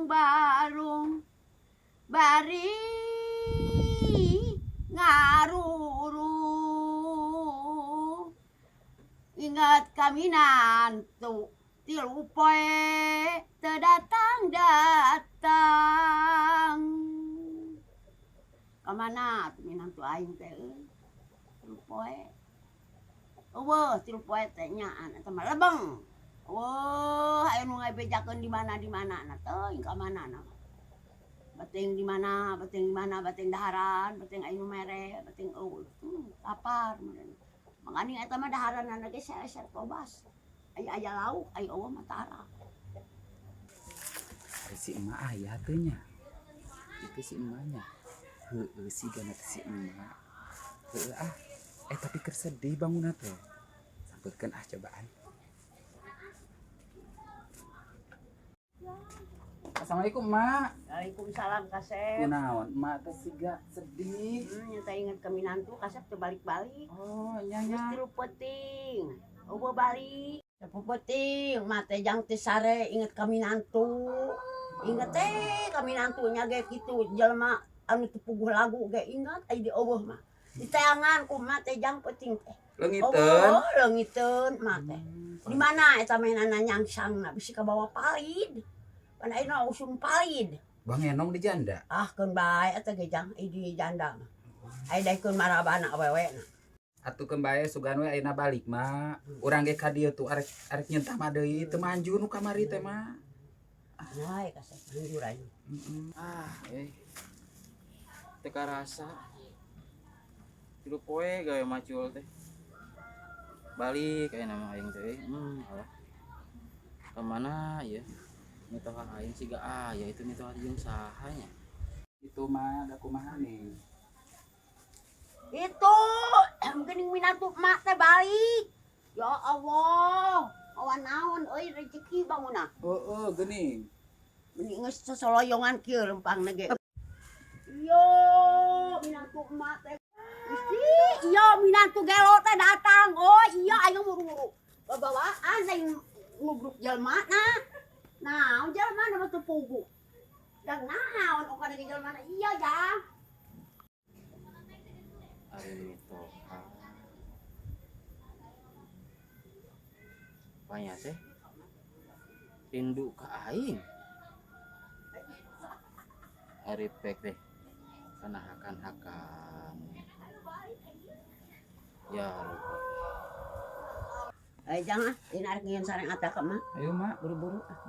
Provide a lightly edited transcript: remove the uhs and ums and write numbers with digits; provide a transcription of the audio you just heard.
Barung bari ngaruru ingat ka minantu 3 poe teu datang datang. Kamana tuh minantu aing teh euy? 3 poe euweuh, 3 poe teh nyaan eta mah lebeng euweuh. Aya nu ngabejakeun di mana di mana na, teuing ka mana na mah. Bating di mana, bating di mana, bating daharan, bating aya nu mere, bating euweuh. Lapar meureun. Mangkaning eta mah daharanana ge saeser tobas. Aya aya lauk, aya euweuh mah tara. Ari si emak aya teu nya? Itu si emaknya. Heeh, sigana teh si emak. Heeh ah. Eh, tapi keur sedih bangunna teh. Sampeurkeun ah, cobaan. Assalamualaikum, Mak. Waalaikumsalam, Kasep. Kunaon emak teh siga sedih? Nyata inget ka minantu, Kasep, teu balik-balik. Oh, nya Geus nya. 3 peuting. Euweuh balik. 3 peuting, mah teh jang teu sare inget ka minantu. Inget teh ka minantunya ge kitu, jelema anu teu puguh lagu ge inget aya di euweuh mah. Diteangan ku emak teh jang peuting teh. Leungiteun. Oh, leungiteun emak teh. Di mana eta mainana nyangsangna bisi kabawa palid. Pan ayeuna usum palid. Bang Enong di janda. Ah, keun bae eta ge jang di janda mah. Aya daekeun marabana awewe na. Atuh keun bae, sugan we ayeuna balik mah. Urang ge ka dieu tuh arek arek nyeun mah deui, teu manjur nu kamari teh mah. Wae kasep manjur aing. Heeh. Ah, eh. Teu karasa. 3 poe gawe macul teh. Balik aya nama aing teh. Alah. Kemana ya? Mitoha aing siga aya itu mitoha jeung saha nya? Itu mah da kumaha nih? Itu geuning minantu emak teh balik. Ya Allah, awan naon euy rezeki bangunna. Heeh, geuning. Meni geus sosoloyongan kieu lempangna ge. Iyo, minantu emak teh. Gusti, iya minantu gelo teh datang. Oh iya, aing buru-buru. Babawaan aing ngubruk jelema na. Naon jelema na mah teu puguh. Dan naon oka ge jelema na iya jang. Ari mitoha. Panya teh rindu ka aing. Ari pek teh kana hakan-hakan. Ya Rabbi. Eh, jangan, ini arek ngieun sareng ata ka emak. Ayo, Mak. Buru-buru.